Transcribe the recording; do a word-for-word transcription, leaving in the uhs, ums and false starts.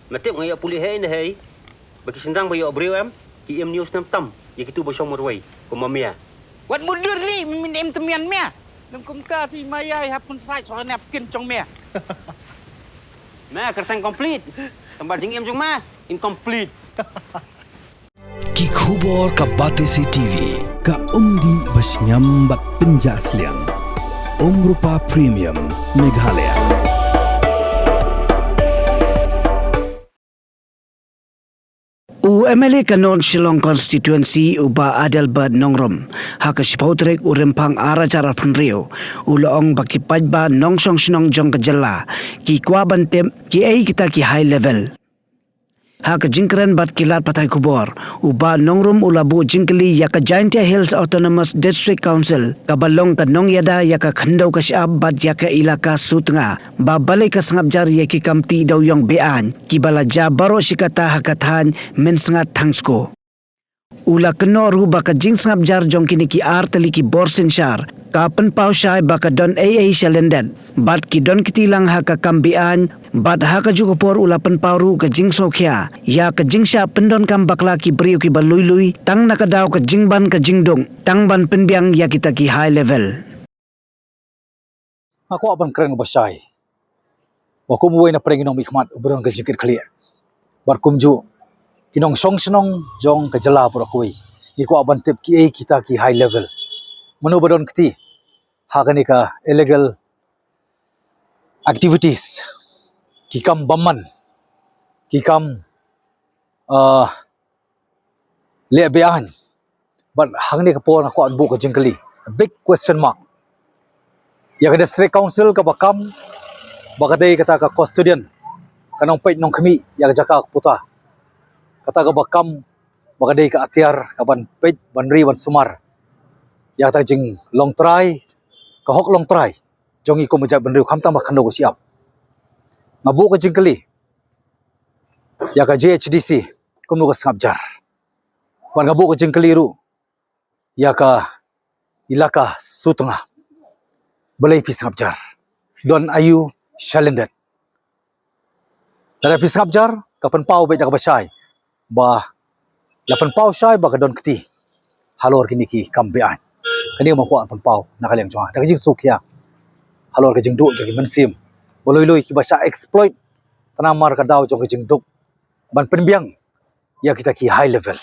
Me tip nga ïoh pule hei ne hei. Ba ki shynrang ba ïoh briew em, ki im news tam tam ïa kitu ba shong marwei kum ma mia. Wat mudur li, me im temian mia. Lem kumta ti ma ïai hap kun sait soal ne ap kin jong mia. Me kyrteng complete. Tang ba jingim jong me incomplete. Ki khubor ka Batesi T V, ka umdih ba shngiam bad pynjah sliang. Umrupa Premium, Meghalaya. U M L A ka North Shillong Constituency, u Bah Adelbert Nongrum, ha ka shiphew tarik u Rymphang ar hajar arphew hynriew, u la ong ba ki paidbah nongshong shnong jong ka jylla ki kwah ban tip kiei kita ki high level. Ha ka jingkren bad ki lad pathai khubor, u Bah Nongrum u la buh jingkylli ïa ka Jaintia Hills Autonomous District Council, kaba long ka nongïada ïa ka khyndew ka shyiap bad ïa ka ilaka Sutnga, ba balei ka sngap jar ïa ki kam tih dewiong be-aiñ kiba la jia baroh shi katta ha ka thaiñ Mynsngat Thangsko. U la kynnoh ruh ba ka jingsngap jar jong kine ki ar tylli ki bor synshar ka pynpaw shai ba ka don ei ei sha lyndet bad ki don kti lang ha ka kam be-aiñ, bad ha kajuh ka por u la pynpaw ruh ka jingsngewkhia ïa ka jingshah pyndonkam bakla ki briew kiba lui lui tang na ka daw ka jingban ka jingduk tang ban pynbiang ïa kita ki high level. Nga kwah ban kren ba shai ba kum uwei na pdeng ki nongmihkhmat uba don ka jingkitkhlieh bad kumjuh ki nongshong shnong jong ka jylla baroh kawei, ngi kwah ban tip kiei kita ki high level, mano ba don kti ha kane ka illegal activities, ki kam bymman, ki kam, ah, leh be-aiñ. Bad hangne ka por nga kwah ban buh ka jingkylli, a big question mark, ïa ka District Council kaba kam ba ka dei kata ka custodian, ka nongpeit nongkhmih ïa ka jaka ka puta, kata kaba kam ba ka dei ka atiar kaban peit, ban ri, ban sumar ïa kata ka jinglong trai, ka hok long trai jong ngi kum ka jaitbynriew, khamtam ha khyndew ka shyiap. Nga buh ka jingkylli ïa ka J H D C kumno ka sngap jar. Bad nga buh ka jingkylli ruh ïa ka ilaka Sutnga, balei phi sngap jar? Don aïu sha lyndet? Lada phi sngap jar, ka pynpaw beit da kaba shai ba, la pynpaw shai ba ka don kti halor kine ki kam be-aiñ. Kane nga kwah pynpaw na ka liang jong nga da ka jingsngewkhia halor ka jingduh jong ki mynsiem ba lui lui kiba shah exploit tang namar ka daw jong ka jingduk ban pynbiang ïa kita ki high level.